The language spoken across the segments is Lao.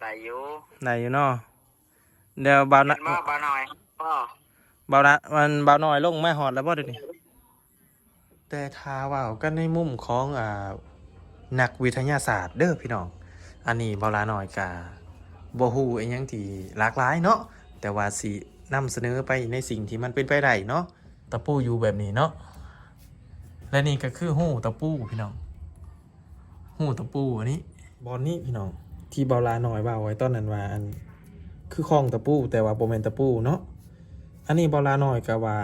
ໄດ້ຢູ່ ໄດ້ຢູ່ເນາະ. ແລ້ວບ່າວນະ ເຫັນບໍ່ ບ່າວນ້ອຍບໍ່? ບ່າວນະ ມັນບ່າວນ້ອຍລົງມາຮອດແລ້ວບໍ່ດຽວນີ້? ແຕ່ຖ້າເວົ້າກັນໃນມຸມຂອງ ອ່າ ນັກວິທະຍາສາດເດີພີ່ນ້ອງ, ອັນນີ້ບ່າວຫຼ້ານ້ອຍກະບໍ່ຮູ້ອີ່ຫຍັງທີ່ຫຼາກຫຼາຍເນາະ, ແຕ່ວ່າຊິນຳສະເໜີໄປໃນສິ່ງທີ່ມັນເປັນໄປໄດ້ເນາະ. ຕະປູຢູ່ແບບນີ້ເນາະ ແລະນີ້ກໍຄືຮູຕະປູພີ່ນ້ອງ. ຮູຕະປູອັນນີ້ ບ່ອນນີ້ພີ່ນ້ອງ ທີ່ບ່າວຫຼ້ານ້ອຍເວົ້າໄວ້ຕອນນັ້ນວ່າ ອັນ ຄືຄອງຕະປູ ແຕ່ວ່າບໍ່ແມ່ນຕະປູເນາະ. ອັນນີ້ບ່າວຫຼ້ານ້ອຍກໍວ່າ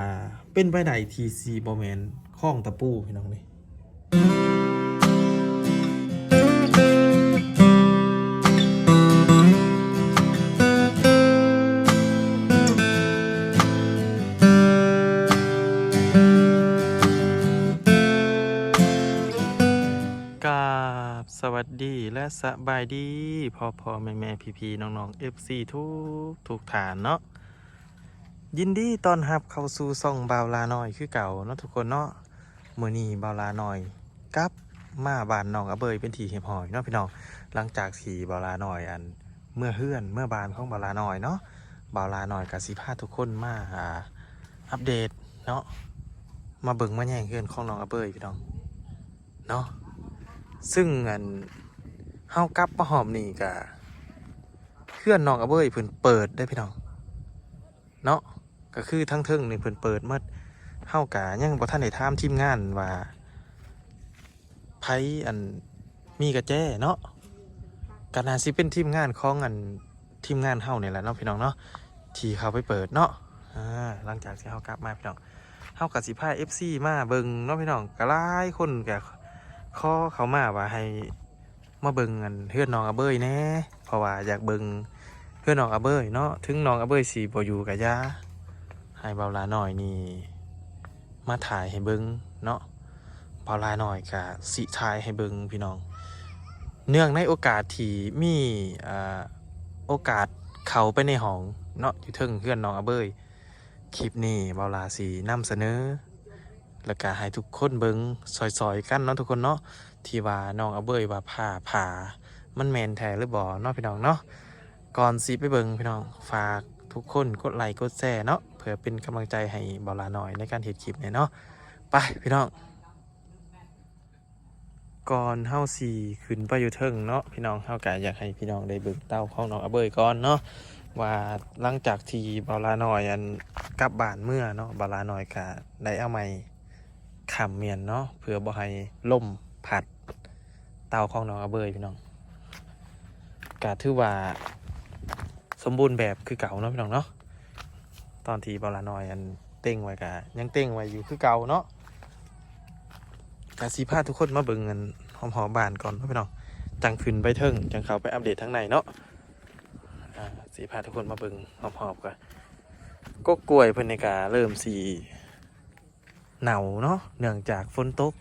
ເປັນໄປໄດ້ທີ່ຊິບໍ່ແມ່ນຄອງຕະປູພີ່ນ້ອງເດ້. ກາບສະຫວັດດີ ແລະ ສະບາຍດີ ພໍ່ໆແມ່ໆພີ່ໆນ້ອງໆ ເອັຟຊີ ທຸກໆທ່ານເນາະ. ຍິນດີຕ້ອນຮັບເຂົ້າສູ່ຊ່ອງບ່າວຫຼ້ານ້ອຍຄືເກົ່າເນາະທຸກຄົນເນາະ. ມື້ນີ້ບ່າວຫຼ້ານ້ອຍກັບມາບ້ານນ້ອງອາເບີຍເປັນທີ່ຮຽບຮ້ອຍເນາະພີ່ນ້ອງ. ຫຼັງຈາກທີ່ບ່າວຫຼ້ານ້ອຍ ອັນ ເມືອເຮືອນເມືອບ້ານຂອງບ່າວຫຼ້ານ້ອຍເນາະ, ບ່າວຫຼ້ານ້ອຍກໍຊິພາທຸກຄົນມາ ອ່າ ອັບເດດເນາະ, ມາເບິ່ງມາແຍງເຮືອນຂອງນ້ອງອາເບີຍພີ່ນ້ອງເນາະ. ຊຶ່ງ ອັນ ເຮົາກັບມາຮອບນີ້ກໍເຮືອນນ້ອງອາເບີຍເພິ່ນເປີດເດ້ພີ່ນ້ອງເນາະ, ກໍຄືທາງເທິງນີ້ເພິ່ນເປີດໝົດ. ເຮົາກໍຍັງບໍ່ທັນໄດ້ຖາມທີມງານວ່າ ໃຜ ອັນ ມີກະແຈເນາະ, ກໍໜ້າຊິເປັນທີມງານຂອງ ອັນ ທີມງານເຮົານີ້ແຫຼະເນາະພີ່ນ້ອງເນາະ ທີ່ເຂົ້າໄປເປີດເນາະ. ອາ ຫຼັງຈາກທີ່ເຮົາກັບມາພີ່ນ້ອງ ເຮົາກໍຊິພາເອັຟຊີມາເບິ່ງເນາະພີ່ນ້ອງ. ກໍຫຼາຍຄົນກໍຂໍເຂົ້າມາວ່າໃຫ້ມາເບິ່ງ ອັນ ເຮືອນນ້ອງອາເບີຍແດ່ ເພາະວ່າຢາກເບິ່ງເຮືອນນ້ອງອາເບີຍເນາະ. ເຖິງນ້ອງອາເບີຍຊິບໍ່ຢູ່ກໍຢ່າ ໃຫ້ບ່າວຫຼ້ານ້ອຍນີ້ມາຖ່າຍໃຫ້ເບິ່ງເນາະ. ບ່າວຫຼ້ານ້ອຍກະຊິຖ່າຍໃຫ້ເບິ່ງພີ່ນ້ອງ ເນື່ອງໃນໂອກາດທີ່ມີ ເອີ ໂອກາດເຂົ້າໄປໃນຫ້ອງເນາະ ຢູ່ເທິງເຮືອນນ້ອງອາເບີຍ. ຄລິບນີ້ບ່າວຫຼ້າຊິນຳສະເໜີ ແລ້ວກະໃຫ້ທຸກຄົນເບິ່ງຊ່ອຍໆກັນເນາະທຸກຄົນເນາະ ທີ່ວ່ານ້ອງອາເບີຍວ່າຜ່າຜ້າ ມັນແມ່ນແທ້ຫຼືບໍ່ເນາະພີ່ນ້ອງເນາະ. ກ່ອນຊິໄປເບິ່ງພີ່ນ້ອງ ຝາກທຸກຄົນກົດໄລກົດແຊເນາະ ເພື່ອເປັນກຳລັງໃຈໃຫ້ບ່າວຫຼ້ານ້ອຍໃນການເຮັດຄລິບແດ່ເນາະ. ໄປພີ່ນ້ອງ ກ່ອນເຮົາຊິຂຶ້ນໄປຢູ່ເທິງເນາະພີ່ນ້ອງ ເຮົາກະຢາກໃຫ້ພີ່ນ້ອງໄດ້ເບິ່ງເຕົາຂອງນ້ອງອາເບີຍກ່ອນເນາະ ວ່າຫຼັງຈາກທີ່ບ່າວຫຼ້ານ້ອຍ ອັນ ກັບບ້ານເມືອເນາະ ບ່າວຫຼ້ານ້ອຍກະໄດ້ເອົາໄມ້ຄ້ຳມ້ຽນເນາະ ເພື່ອບໍ່ໃຫ້ລົມພັດເຕົາຂອງນ້ອງອາເບີຍພີ່ນ້ອງ. ກະຖືວ່າສົມບູນແບບຄືເກົ່າເນາະພີ່ນ້ອງເນາະ. ຕອນທີ່ບ່າວຫຼ້ານ້ອຍ ອັນ ເຕັງໄວ້ກະຍັງເຕັງໄວ້ຢູ່ຄືເກົ່າເນາະ. ກະຊິພາທຸກຄົນມາເບິ່ງ ອັນ ຮອບໆບ້ານກ່ອນເນາະພີ່ນ້ອງ ຈັ່ງຂຶ້ນໄປເທິງ ຈັ່ງເຂົ້າໄປອັບເດດທາງໃນເນາະ. ອາ ຊິພາທຸກຄົນມາເບິ່ງຮອບໆ ກະ ກົກກ້ວຍເພິ່ນນີ້ກະເລີ່ມຊິ ເນົ່າເນາະ ເນື່ອງຈາກຝົນຕົກ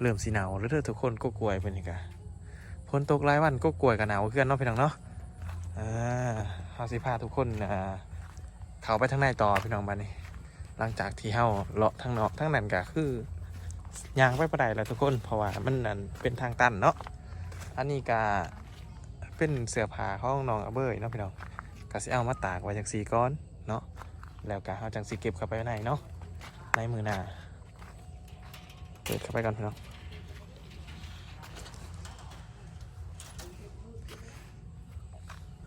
ເລີ່ມຊິເນົ່າແລ້ວເດີທຸກຄົນ. ກົກກ້ວຍເພິ່ນນີ້ກະ ຝົນຕົກຫຼາຍວັນ ກົກກ້ວຍກະເນົ່າຄືກັນເນາະພີ່ນ້ອງເນາະ. ເອີ ເຮົາຊິພາທຸກຄົນ ອ່າ ເຂົ້າໄປທາງໃນຕໍ່ພີ່ນ້ອງ. ບາດນີ້ ຫຼັງຈາກທີ່ເຮົາເລາະທາງນອກ ທາງນັ້ນກະຄືຍ່າງໄປບໍ່ໄດ້ແລ້ວທຸກຄົນ ເພາະວ່າມັນ ອັນ ເປັນທາງຕັນເນາະ. ອັນນີ້ກະເປັນເສື້ອຜ້າຂອງນ້ອງອາເບີຍເນາະພີ່ນ້ອງ ກະຊິເອົາມາຕາກໄວ້ຈັ່ງຊີ້ກ່ອນເນາະ ແລ້ວກະເຮົາຈັ່ງຊິເກັບເຂົ້າໄປໃນເນາະ ໃນມື້ໜ້າ. ເປີດເຂົ້າໄປກ່ອນພີ່ນ້ອງ.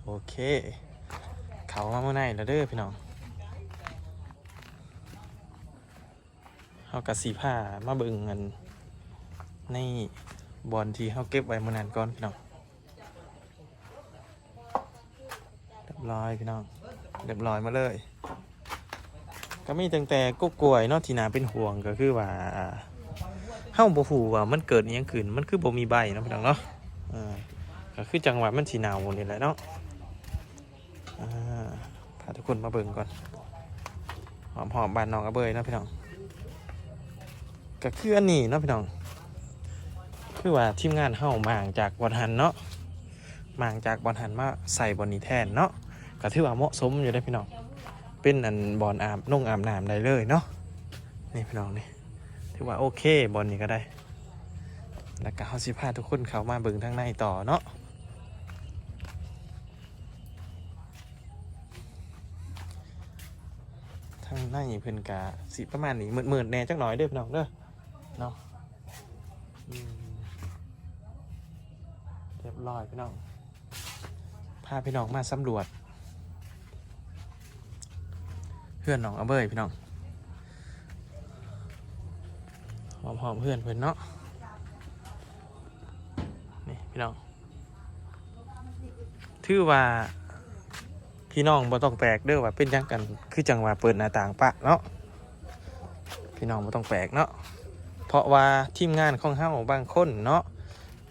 ໂອເຄ ເຂົ້າມາມື້ໃນແລ້ວເດີພີ່ນ້ອງ. ເຮົາກະຊິພາມາເບິ່ງ ອັນ ໃນບ່ອນທີ່ເຮົາເກັບໄວ້ມື້ນັ້ນກ່ອນພີ່ນ້ອງ. ຮຽບຮ້ອຍພີ່ນ້ອງ ຮຽບຮ້ອຍໝົດເລີຍ. ກໍມີຕັ້ງແຕ່ກົກກ້ວຍເນາະ ທີ່ໜ້າເປັນຫ່ວງ ກໍຄືວ່າ ເຮົາບໍ່ຮູ້ວ່າມັນເກີດອີ່ຫຍັງຂຶ້ນ ມັນຄືບໍ່ມີໃບເນາະພີ່ນ້ອງເນາະ. ເອີ ກໍຄືຈັ່ງວ່າມັນຊິເນົ່ານີ້ແຫຼະເນາະ. ອ່າ ພາທຸກຄົນມາເບິ່ງກ່ອນ ຮອບໆບ້ານນ້ອງອາເບີຍເນາະພີ່ນ້ອງ. ກໍຄືອັນນີ້ເນາະພີ່ນ້ອງ ຄືວ່າທີມງານເຮົາມ້າງຈາກບ່ອນຫັ້ນເນາະ ມ້າງຈາກບ່ອນຫັ້ນມາໃສ່ບ່ອນນີ້ແທນເນາະ. ກໍຖືວ່າເໝາະສົມຢູ່ເດ້ພີ່ນ້ອງ ເປັນ ອັນ ບ່ອນອາບນົງອາບນ້ຳໄດ້ເລີຍເນາະ. ນີ້ພີ່ນ້ອງ ນີ້ຖືວ່າໂອເຄ ບ່ອນນີ້ກໍໄດ້. ແລ້ວກໍເຮົາຊິພາທຸກຄົນເຂົ້າມາເບິ່ງທາງໃນຕໍ່ເນາະ. ທາງໃນເພິ່ນກະຊິປະມານນີ້ ມືດໆແດ່ຈັກໜ້ອຍເດີພີ່ນ້ອງເດີເນາະ. ອືມ ຮຽບຮ້ອຍພີ່ນ້ອງ ພາພີ່ນ້ອງມາສຳຫຼວດເຮືອນນ້ອງອາເບີຍພີ່ນ້ອງ ຮອບໆເຮືອນເພິ່ນເນາະ ນີ້ພີ່ນ້ອງ. ຖືວ່າພີ່ນ້ອງບໍ່ຕ້ອງແປກເດີວ່າເປັນຫຍັງກັນ ຄືຈັ່ງວ່າເປີດໜ້າຕ່າງປະເນາະ ພີ່ນ້ອງບໍ່ຕ້ອງແປກເນາະ ເພາະວ່າທີມງານຂອງເຮົາບາງຄົນເນາະ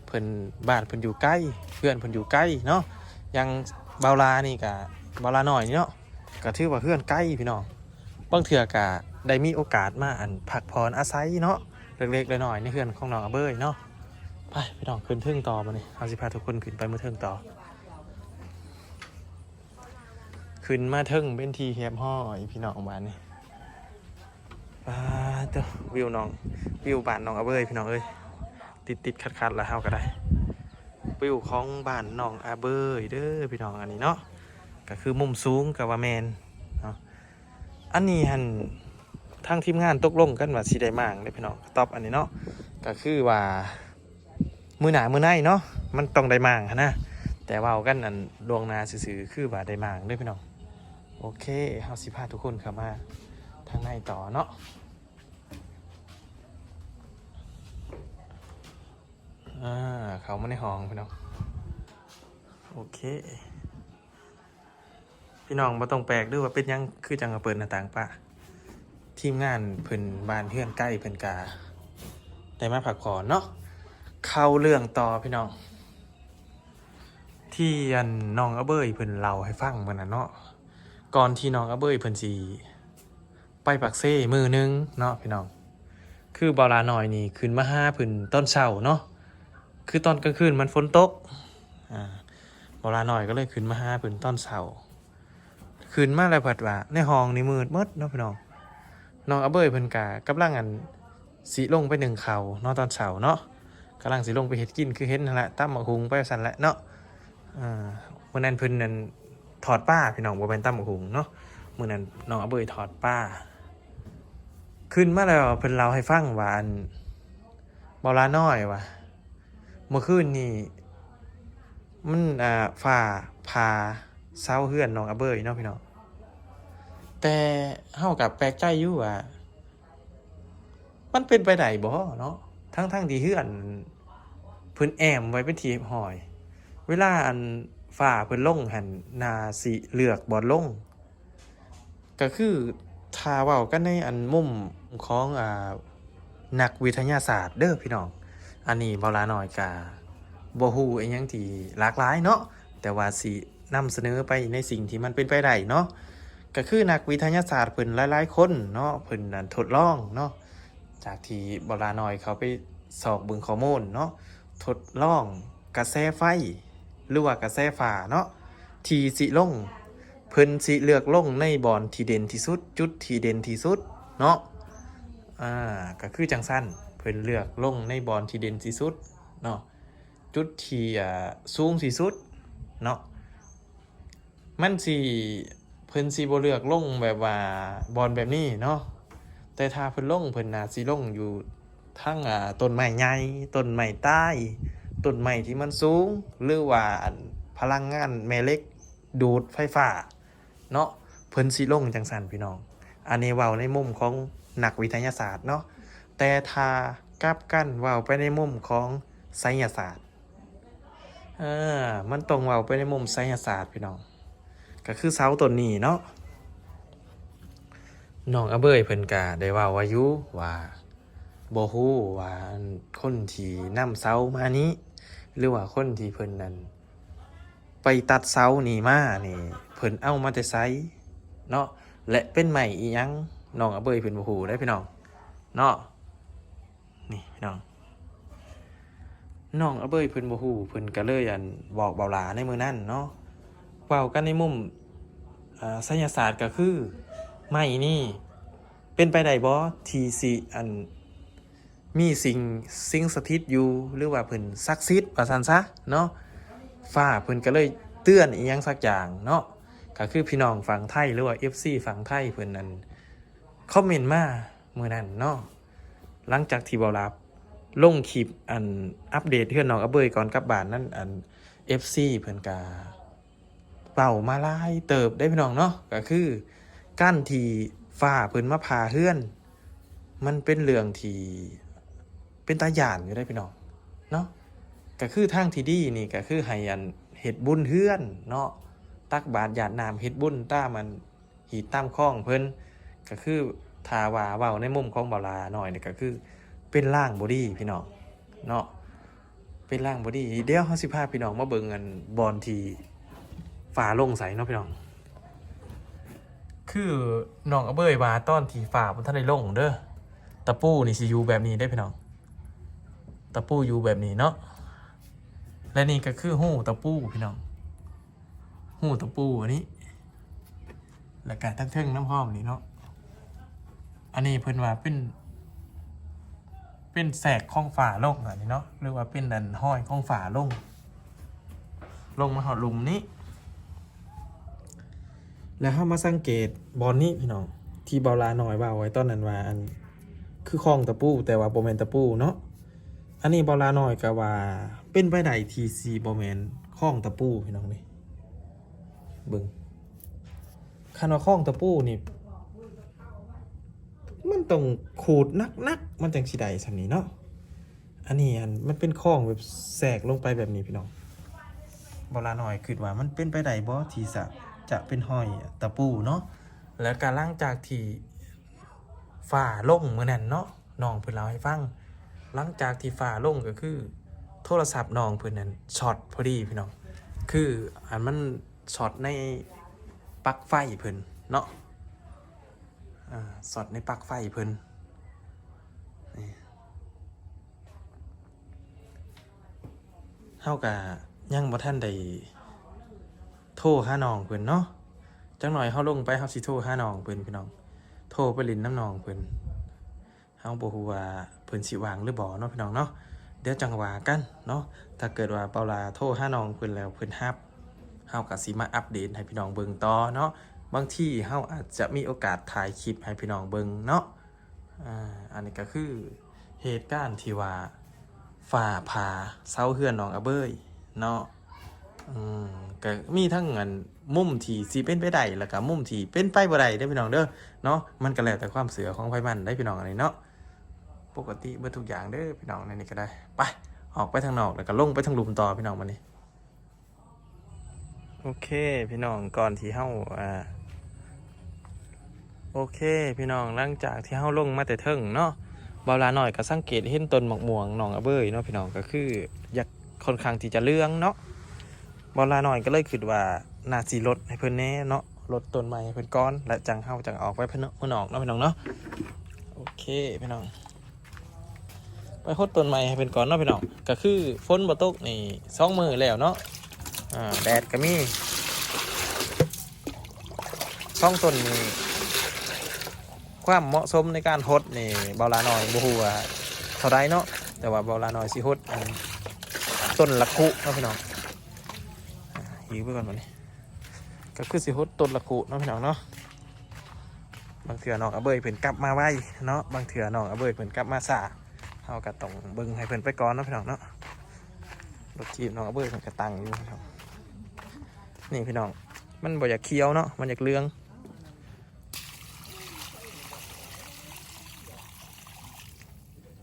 ເພິ່ນ ບ້ານເພິ່ນຢູ່ໄກ ເຮືອນເພິ່ນຢູ່ໄກເນາະ ຢ່າງບ່າວລານີ້ກະ ບ່າວລານ້ອຍນີ້ເນາະ ກະຖືວ່າເຮືອນໄກພີ່ນ້ອງ ບາງເທື່ອກະໄດ້ມີໂອກາດມາ ອັນ ພັກຜ່ອນອາໄສເນາະ ເລັກໆນ້ອຍໆໃນເຮືອນຂອງນ້ອງອາເບີຍເນາະ. ໄປພີ່ນ້ອງ ຂຶ້ນເທິງຕໍ່ ບາດນີ້ເຮົາຊິພາທຸກຄົນຂຶ້ນໄປເມືອເທິງຕໍ່. ຂຶ້ນມາເທິງເປັນທີ່ຮຽບຮ້ອຍພີ່ນ້ອງ ບາດນີ້ ປາດໂທ້ ວິວນ້ອງ ວິວບ້ານນ້ອງອາເບີຍພີ່ນ້ອງເອີຍ ຕິດໆຂັດໆລະເຮົາກະໄດ້ ວິວຂອງບ້ານນ້ອງອາເບີຍເດີພີ່ນ້ອງ ອັນນີ້ເນາະ ກະຄືມຸມສູງກະວ່າແມ່ນເນາະ. ອັນນີ້ຫັ້ນ ທາງທີມງານຕົກລົງກັນວ່າຊິໄດ້ມ້າງເດ້ພີ່ນ້ອງ ກະຕອບອັນນີ້ເນາະ ກະຄືວ່າມື້ໜ້າມື້ໃນເນາະ ມັນຕ້ອງໄດ້ມ້າງຫັ້ນນະ ແຕ່ເວົ້າກັນ ອັນ ລ່ວງໜ້າຊື່ໆ ຄືວ່າໄດ້ມ້າງເດີພີ່ນ້ອງ. ໂອເຄ ເຮົາຊິພາທຸກຄົນເຂົ້າມາທາງໃນຕໍ່ເນາະ ອາ ເຂົ້າມາໃນຫ້ອງພີ່ນ້ອງ ໂອເຄ. ພີ່ນ້ອງບໍ່ຕ້ອງແປກເດີວ່າເປັນຫຍັງຄືຈັ່ງມາເປີດໜ້າຕ່າງປະ ທີມງານເພິ່ນ ບ້ານເຮືອນໃກ້ເພິ່ນກະໄດ້ມາພັກຜ່ອນເນາະ. ເຂົ້າເລື່ອງຕໍ່ພີ່ນ້ອງ ທີ່ອັນນ້ອງອາເບີຍເພິ່ນເລົ່າໃຫ້ຟັງມື້ນັ້ນເນາະ ກ່ອນທີ່ນ້ອງອາເບີຍເພິ່ນຊິ ໄປປາກເຊມື້ໜຶ່ງເນາະພີ່ນ້ອງ ຄືບ່າວຫຼ້ານ້ອຍນີ້ຂຶ້ນມາຫາເພິ່ນຕອນເຊົ້າເນາະ ຄືຕອນກາງຄືນມັນຝົນຕົກ ອາ ບ່າວຫຼ້ານ້ອຍກໍເລີຍຂຶ້ນມາຫາເພິ່ນຕອນເຊົ້າ ຂຶ້ນມາແລ້ວພັດວ່າໃນຫ້ອງນີ້ມືດໝົດເນາະພີ່ນ້ອງ. ນ້ອງອາເບີຍເພິ່ນກະກຳລັງ ອັນ ຊິລົງໄປໜຶ້ງເຂົ້າເນາະ ຕອນເຊົ້າເນາະ ກຳລັງຊິລົງໄປເຮັດກິນ ຄືເຫັນຫັ້ນແຫຼະ ຕຳບັກຫຸ່ງໄປວ່າຊັ້ນແຫຼະເນາະ. ເອີ ມື້ນັ້ນເພິ່ນນັ້ນທອດປາພີ່ນ້ອງ ບໍ່ແມ່ນຕຳບັກຫຸ່ງເນາະ ມື້ນັ້ນນ້ອງອາເບີຍທອດປາ ຂຶ້ນມາແລ້ວເພິ່ນເລົ່າໃຫ້ຟັງວ່າ ອັນ ບ່າວຫຼ້ານ້ອຍວ່າ ເມື່ອຄືນນີ້ມັນ ອ່າ ຟ້າຜ່າເສົາເຮືອນນ້ອງອາເບີຍເນາະພີ່ນ້ອງ ແຕ່ເຮົາກໍແປກໃຈຢູ່ວ່າ ມັນເປັນໄປໄດ້ບໍ່ເນາະ ທັງໆທີ່ເຮືອນເພິ່ນແອ້ມໄວ້ເປັນທີ່ຮຽບຮ້ອຍ ເວລາ ອັນ ຟ້າເພິ່ນລົງຫັ້ນ ໜ້າຊິເລືອກບ່ອນລົງ ກໍຄືຖ້າເວົ້າກັນໃນ ອັນ ມຸມຂອງ ອ່າ ນັກວິທະຍາສາດເດີພີ່ນ້ອງ ອັນນີ້ບ່າວຫຼ້ານ້ອຍກໍບໍ່ຮູ້ອີ່ຫຍັງທີ່ຫຼາກຫຼາຍເນາະ ແຕ່ວ່າຊິ ນຳສະເໜີໄປໃນສິ່ງທີ່ມັນເປັນໄປໄດ້ເນາະ ກໍຄືນັກວິທະຍາສາດເພິ່ນຫຼາຍໆຄົນເນາະ ເພິ່ນນັ້ນທົດລອງເນາະ ຈາກທີ່ບ່າວຫຼ້ານ້ອຍເຂົ້າໄປຊອກເບິ່ງຂໍ້ມູນເນາະ ທົດລອງກະແສໄຟ ຫຼືວ່າກະແສຟ້າເນາະ ທີ່ຊິລົງ ເພິ່ນຊິເລືອກລົງໃນບ່ອນທີ່ເດັ່ນທີ່ສຸດ ຈຸດທີ່ເດັ່ນທີ່ສຸດເນາະ ອາ ກໍຄືຈັ່ງຊັ້ນ ເພິ່ນເລືອກລົງໃນບ່ອນທີ່ເດັ່ນທີ່ສຸດເນາະ ຈຸດທີ່ ອ່າ ສູງທີ່ສຸດເນາະ ມັນຊິ ເພິ່ນຊິບໍ່ເລືອກລົງແບບວ່າບ່ອນແບບນີ້ເນາະ ແຕ່ຖ້າເພິ່ນລົງ ເພິ່ນໜ້າຊິລົງຢູ່ທາງ ອ່າ ຕົ້ນໄມ້ໃຫຍ່ ຕົ້ນໄມ້ຕາຍ ຕົ້ນໄມ້ທີ່ມັນສູງ ຫຼືວ່າ ອັນ ພະລັງງານແມ່ເຫຼັກດູດໄຟຟ້າ ເນາະ ເພິ່ນຊິລົງຈັ່ງຊັ້ນພີ່ນ້ອງ ອັນນີ້ເວົ້າໃນມຸມຂອງນັກວິທະຍາສາດເນາະ ແຕ່ຖ້າກັບກັນເວົ້າໄປໃນມຸມຂອງໄສຍະສາດ ເອີ ມັນຕ້ອງເວົ້າໄປໃນມຸມໄສຍະສາດພີ່ນ້ອງ ກໍຄືເສົາຕົ້ນນີ້ເນາະ ນ້ອງອາເບີຍເພິ່ນກະໄດ້ເວົ້າໄວ້ຢູ່ວ່າ ບໍ່ຮູ້ວ່າ ອັນ ຄົນທີ່ນຳເສົາມານີ້ ຫຼືວ່າຄົນທີ່ເພິ່ນນັ້ນ ໄປຕັດເສົານີ້ມານີ້ ເພິ່ນເອົາມາແຕ່ໃສເນາະ ແລະ ເປັນໄມ້ອີ່ຫຍັງ ນ້ອງອາເບີຍເພິ່ນບໍ່ຮູ້ເດ້ພີ່ນ້ອງເນາະ ນີ້ພີ່ນ້ອງ ນ້ອງອາເບີຍເພິ່ນບໍ່ຮູ້ ເພິ່ນກະເລີຍ ອັນ ບອກບ່າວຫຼ້າໃນມື້ນັ້ນເນາະ ເວົ້າກັນໃນມຸມ ເອີ ໄສຍະສາດ ກະຄືໄມ້ນີ້ ເປັນໄປໄດ້ບໍ່ທີ່ຊິ ອັນ ມີສິ່ງ ສິ່ງສະຖິດຢູ່ ຫຼືວ່າເພິ່ນສັກສິດວ່າຊັ້ນຊະເນາະ ຟ້າເພິ່ນກໍເລີຍເຕືອນອີ່ຫຍັງສັກຢ່າງເນາະ ກໍຄືພີ່ນ້ອງຝັ່ງໄທ ຫຼືວ່າ ເອັຟຊີ ຝັ່ງໄທເພິ່ນນັ້ນ ຄອມເມັນມາມື້ນັ້ນເນາະ ຫຼັງຈາກທີ່ເບົາຫຼ້າລົງຄລິບອັນອັບເດດເຮືອນນ້ອງອະເບີຍກ່ອນກັບບ້ານນັ້ນ ອັນ ເອັຟຊີ ເພິ່ນກະເວົ້າມາຫຼາຍເຕີບເດ້ພີ່ນ້ອງເນາະ ກະຄືການທີ່ຟ້າເພິ່ນມາຜ່າເຮືອນ ມັນເປັນເລື່ອງທີ່ເປັນຕາຢ້ານຢູ່ເດ້ພີ່ນ້ອງເນາະ ກະຄືທາງທີ່ດີນີ້ກະຄືໃຫ້ອັນເຮັດບຸນເຮືອນເນາະ ຕັກບາດຢາດນ້ຳເຮັດບຸນຕາມອັນ ຮີດຕາມຄອງເພິ່ນ ກະຄືຖ້າວ່າເວົ້າໃນມຸມຂອງເບົາຫຼ້ານ້ອຍນີ້ ກະຄືເປັນລາງບໍ່ດີພີ່ນ້ອງເນາະ ເປັນລາງບໍ່ດີ. ດຽວເຮົາຊິພາພີ່ນ້ອງມາເບິ່ງອັນບ່ອນທີ່ຟ້າລົງໃສ່ເນາະພີ່ນ້ອງ ຄືນ້ອງອະເບີຍວ່າຕອນທີ່ຟ້າບໍ່ທັນໄດ້ລົງເດີ ຕະປູນີ້ຊິຢູ່ແບບນີ້ເດ້ພີ່ນ້ອງ ຕະປູຢູ່ແບບນີ້ເນາະ ແລະນີ້ກະຄືຮູຕະປູພີ່ນ້ອງ ຮູຕະປູອັນນີ້ ແລ້ວກະທັງເທິງນຳພ້ອມນີ້ເນາະ ອັນນີ້ເພິ່ນວ່າເປັນ ເປັນແຊກຂອງຝາລົງອັນນີ້ເນາະ ຫຼືວ່າເປັນອັນຮອຍຂອງຝາລົງ ລົງມາຮອດລຸ່ມນີ້ ແລ້ວເຮົາມາສັງເກດບ່ອນນີ້ພີ່ນ້ອງ ທີ່ເບົາຫຼ້ານ້ອຍເວົ້າໄວ້ຕອນນັ້ນວ່າ ອັນ ຄືຄອງຕະປູ ແຕ່ວ່າບໍ່ແມ່ນຕະປູເນາະ ອັນນີ້ເບົາຫຼ້ານ້ອຍກະວ່າເປັນໄປໄດ້ທີ່ຊິບໍ່ແມ່ນຄອງຕະປູພີ່ນ້ອງເອີຍ ເບິ່ງ ຄັນວ່າຄອງຕະປູນີ້ ມັນຕ້ອງຂູດໜັກໆ ມັນຈັ່ງຊິໄດ້ຊ່ຳນີ້ເນາະ ອັນນີ້ ອັນ ມັນເປັນຄອງແບບແຊກລົງໄປແບບນີ້ພີ່ນ້ອງ ເບົາຫຼ້ານ້ອຍຄິດວ່າມັນເປັນໄປໄດ້ບໍ່ທີ່ຈະ ຈະເປັນຮອຍຕະປູເນາະ ແລ້ວກະຫຼັງຈາກທີ່ ຟ້າລົງມື້ນັ້ນເນາະ ນ້ອງເພິ່ນເລົ່າໃຫ້ຟັງ ຫຼັງຈາກທີ່ຟ້າລົງກະຄືໂທລະສັບນ້ອງເພິ່ນນັ້ນຊັອດພໍດີພີ່ນ້ອງ ຄືອັນມັນຊັອດໃນປັກໄຟເພິ່ນເນາະ ອາ ຊັອດໃນປັກໄຟເພິ່ນ ນີ້ ເຮົາກະຍັງບໍ່ທັນໄດ້ໂທຫານ້ອງເພິ່ນເນາະ ຈັກໜ້ອຍເຮົາລົງໄປ ເຮົາຊິໂທຫານ້ອງເພິ່ນພີ່ນ້ອງ ໂທໄປຫຼິ້ນນຳນ້ອງເພິ່ນ ເຮົາບໍ່ຮູ້ວ່າເພິ່ນຊິວ່າງຫຼືບໍ່ເນາະພີ່ນ້ອງເນາະ ດຽວຈັ່ງວ່າກັນເນາະ ຖ້າເກີດວ່າເບົາຫຼ້າໂທຫານ້ອງເພິ່ນແລ້ວເພິ່ນຮັບ ເຮົາກະຊິມາອັບເດດໃຫ້ພີ່ນ້ອງເບິ່ງຕໍ່ເນາະ ບາງທີເຮົາອາດຈະມີໂອກາດຖ່າຍຄລິບໃຫ້ພີ່ນ້ອງເບິ່ງເນາະ ອາ ອັນນີ້ກະຄືເຫດການທີ່ວ່າ ຟ້າຜ່າເສົາເຮືອນນ້ອງອະເບີຍເນາະ ອືມ ກະມີທັງອັນມຸມທີ່ຊິເປັນໄປໄດ້ ແລ້ວກະມຸມທີ່ເປັນໄປບໍ່ໄດ້ເດີພີ່ນ້ອງເດີເນາະ ມັນກະແລ້ວແຕ່ຄວາມເຊື່ອຂອງໃຜມັນໄດ໋ພີ່ນ້ອງ ອັນນີ້ເນາະ ປົກກະຕິເບິດທຸກຢ່າງເດີພີ່ນ້ອງ ໃນນີ້ກະໄດ້ ໄປ ອອກໄປທາງນອກ ແລ້ວກະລົງໄປທາງລຸ່ມຕໍ່ພີ່ນ້ອງ ບາດນີ້. ໂອເຄພີ່ນ້ອງ ກ່ອນທີ່ເຮົາ ອ່າ ໂອເຄພີ່ນ້ອງ ຫຼັງຈາກທີ່ເຮົາລົງມາແຕ່ເທິງເນາະ ເບົາຫຼ້ານ້ອຍກະສັງເກດເຫັນຕົ້ນໝາກມ່ວງນ້ອງອະເບີຍເນາະພີ່ນ້ອງ ກະຄືຢາກຄ່ອນຂ້າງທີ່ຈະເຫຼືອງເນາະ ເບົາຫຼ້ານ້ອຍກະເລີຍຄິດວ່າໜ້າຊິລົດໃຫ້ເພິ່ນແດ່ເນາະ ລົດຕົ້ນໃໝ່ໃຫ້ເພິ່ນກ່ອນ ແລ້ວຈັ່ງເຮົາຈັ່ງອອກໄປເມືອງນອກເນາະພີ່ນ້ອງເນາະ ໂອເຄພີ່ນ້ອງ. ໄປຫົດຕົ້ນໄມ້ໃຫ້ເພິ່ນກ່ອນເນາະພີ່ນ້ອງ ກະຄືຝົນບໍ່ຕົກນີ້ສອງມື້ແລ້ວເນາະ ອາ ແດດກະມີ ສອງຕົ້ນນີ້ ຄວາມເໝາະສົມໃນການຫົດນີ້ ເບົາຫຼ້ານ້ອຍບໍ່ຮູ້ວ່າເທົ່າໃດເນາະ ແຕ່ວ່າເບົາຫຼ້ານ້ອຍຊິຫົດອັນຕົ້ນລະຄຸເນາະພີ່ນ້ອງ ອາ ຫິວໄປກ່ອນບາດນີ້ ກະຄືຊິຫົດຕົ້ນລະຄຸເນາະພີ່ນ້ອງເນາະ. ບາງເທື່ອນ້ອງອາເບີຍເພິ່ນກັບມາໄວເນາະ ບາງເທື່ອນ້ອງອາເບີຍເພິ່ນກັບມາຊ້າ ເຮົາກະຕ້ອງເບິ່ງໃຫ້ເພິ່ນໄປກ່ອນເນາະພີ່ນ້ອງເນາະ. ລົດຖີບນ້ອງອາເບີຍເພິ່ນກະຕັ້ງຢູ່ເນາະ ນີ້ພີ່ນ້ອງ ມັນບໍ່ຢາກຂຽວເນາະ ມັນຢາກເຫຼືອງ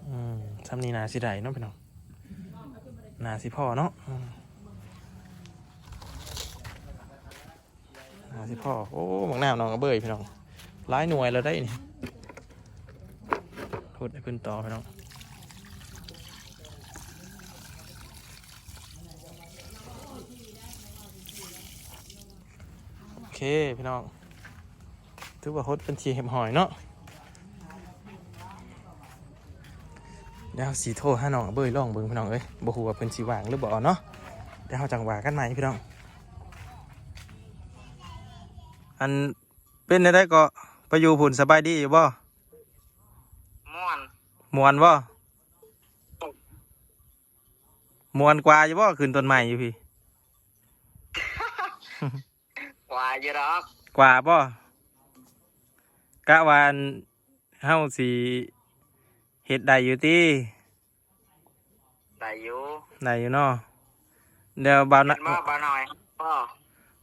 ອືມ ຊ່ຳນີ້ໜ້າຊິໄດ້ເນາະພີ່ນ້ອງ ໜ້າຊິພໍເນາະ ອືມ. ຫ້າສິບພໍ ໂອ້ ໝາກນາວນ້ອງອາເບີຍພີ່ນ້ອງ ຫຼາຍໜ່ວຍແລ້ວໄດ໋ນີ້ ຫົດໃຫ້ເພິ່ນຕໍ່ພີ່ນ້ອງ ໂອເຄພີ່ນ້ອງ ຖືວ່າຫົດເປັນທີ່ຮຽບຮ້ອຍເນາະ. ດຽວເຮົາຊິໂທຫານ້ອງອາເບີຍລອງເບິ່ງພີ່ນ້ອງເອີຍ ບໍ່ຮູ້ວ່າເພິ່ນຊິວ່າງຫຼືບໍ່ເນາະ ດຽວເຮົາຈັ່ງວ່າກັນໃໝ່ພີ່ນ້ອງ. ອັນ ເປັນແນວໃດເກາະ ໄປຢູ່ພຸ້ນສະບາຍດີຢູ່ບໍ່? ມ່ວນ ມ່ວນບໍ່? ມ່ວນກວ່າຢູ່ບໍ່ ຂຶ້ນຕົ້ນໄມ້ຢູ່ພີ້? ກວ່າຢູ່ດອກ ກວ່າບໍ່? ກະວ່າອັນ ເຮົາຊິເຮັດໄດ້ຢູ່ຕິ? ໄດ້ຢູ່ ໄດ້ຢູ່ເນາະ. ແລ້ວບ່າວນະ ເຫັນບໍ່ ບ່າວນ້ອຍບໍ່?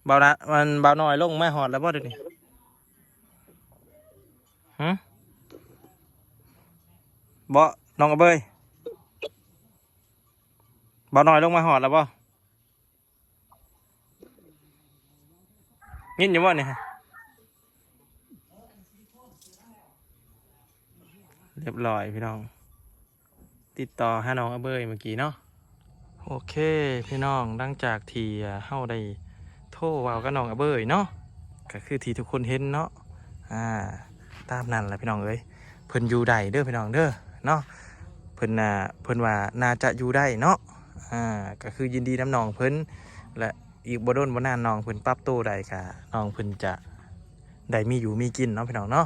ບ່າວນະ ມັນ ບ່າວນ້ອຍລົງມາຮອດແລ້ວບໍ່ດຽວນີ້? ຫື? ບໍ່ ນ້ອງອະເບີຍ ບ່າວນ້ອຍລົງມາຮອດແລ້ວບໍ່? ຍິນຢູ່ບໍ່ນີ້? ຮຽບຮ້ອຍພີ່ນ້ອງ ຕິດຕໍ່ຫານ້ອງອະເບີຍເມື່ອກີ້ເນາະ. ໂອເຄພີ່ນ້ອງ ຫຼັງຈາກທີ່ເຮົາໄດ້ໂທເວົ້າກັບນ້ອງອະເບີຍເນາະ ກະຄືທີ່ທຸກຄົນເຫັນເນາະ. ອາ ຕາມນັ້ນລະພີ່ນ້ອງເອີຍ ເພິ່ນຢູ່ໄດ້ເດີພີ່ນ້ອງເດີເນາະ. ເພິ່ນ ອາ ເພິ່ນວ່າໜ້າຈະຢູ່ໄດ້ເນາະ. ອາ ກະຄືຍິນດີນຳນ້ອງເພິ່ນ ແລະ ອີກບໍ່ດົນບໍ່ນານນ້ອງເພິ່ນປັບໂຕໄດ້ ກະນ້ອງເພິ່ນຈະໄດ້ມີຢູ່ມີກິນເນາະພີ່ນ້ອງເນາະ.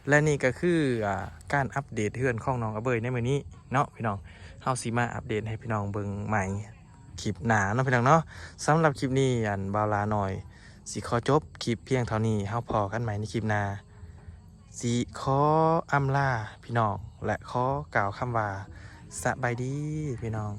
ແລະ ນີ້ກະຄື ອາ ການອັບເດດເຮືອນຂອງນ້ອງອະເບີຍໃນມື້ນີ້ເນາະພີ່ນ້ອງ. ເຮົາຊິມາອັບເດດໃຫ້ພີ່ນ້ອງເບິ່ງໃໝ່ຄລິບໜ້າເນາະພີ່ນ້ອງເນາະ. ສຳລັບຄລິບນີ້ ອັນ ບ່າວຫຼ້ານ້ອຍຊິຂໍຈົບຄລິບພຽງເທົ່ານີ້ ເຮົາພໍ້ກັນໃໝ່ໃນຄລິບໜ້າ. ຊິຂໍອຳລາພີ່ນ້ອງ ແລະ ຂໍກ່າວຄຳວ່າ ສະບາຍດີພີ່ນ້ອງ.